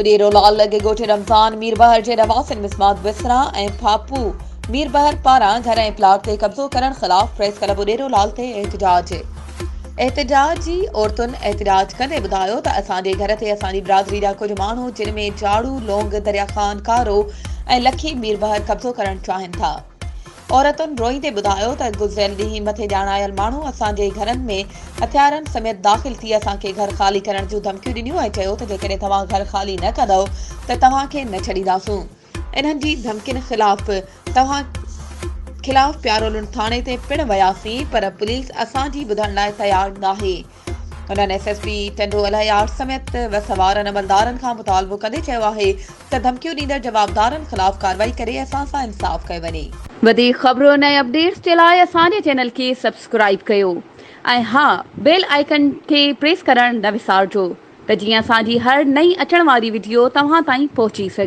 اڏيرو لال لڳ ڳوٺ رمضان ميربحر جي رهواسين مسمات بسرا ۽ ڦاپو ميربحر پاران گهر ۽ پلاٽ تي قبضو ڪرڻ خلاف پريس ڪلب اڏيرو لال تي احتجاج احتجاجي عورتن احتجاج ڪندي ٻڌايو ته اسان جي گهر تي اسان جي برادري جا ڪجهه ماڻهو جن ۾ جاڙو لونگ دريا خان ڪارو ۽ لکي ميربحر قبضو ڪرڻ چاهين ٿا. عورتن روئيندي ٻڌايو ته گذريل ڏينهن مٿي ڄاڻايل ماڻهو اسان جي گهرن ۾ هٿيارن سميت داخل ٿي اسان کي گهر خالي ڪرڻ جون ڌمڪيون ڏنيون ۽ چيو ته جيڪڏهن توهان گهر خالي نه ڪندؤ ته توهان کي نه ڇڏينداسون انهن جي ڌمڪين خلاف توهان خلاف پيارولنڊ ٿاڻي تي پڻ وياسين پر پوليس اسان جي ٻڌڻ لاء تيار ناهي. هنن S S P Tando Allahyar سميت وس وارن عملدارن کان مطالبو ڪندي چيو آهي ته ڌمڪيون ڏيندڙ جوابدارن خلاف ڪارروائي ڪري اسان سان انصاف ڪيو وڃي. وڌيڪ خبرن ۽ اپڊيٽس جي لاء اسان جي چينل کي سبسڪرائيب ڪيو ۽ ها بيل آئيڪن کي پريس ڪرڻ نه وسارجو ته جيئن اسان جي هر نئين اچڻ واري وڊيو توهان تائين پهچي سگهي.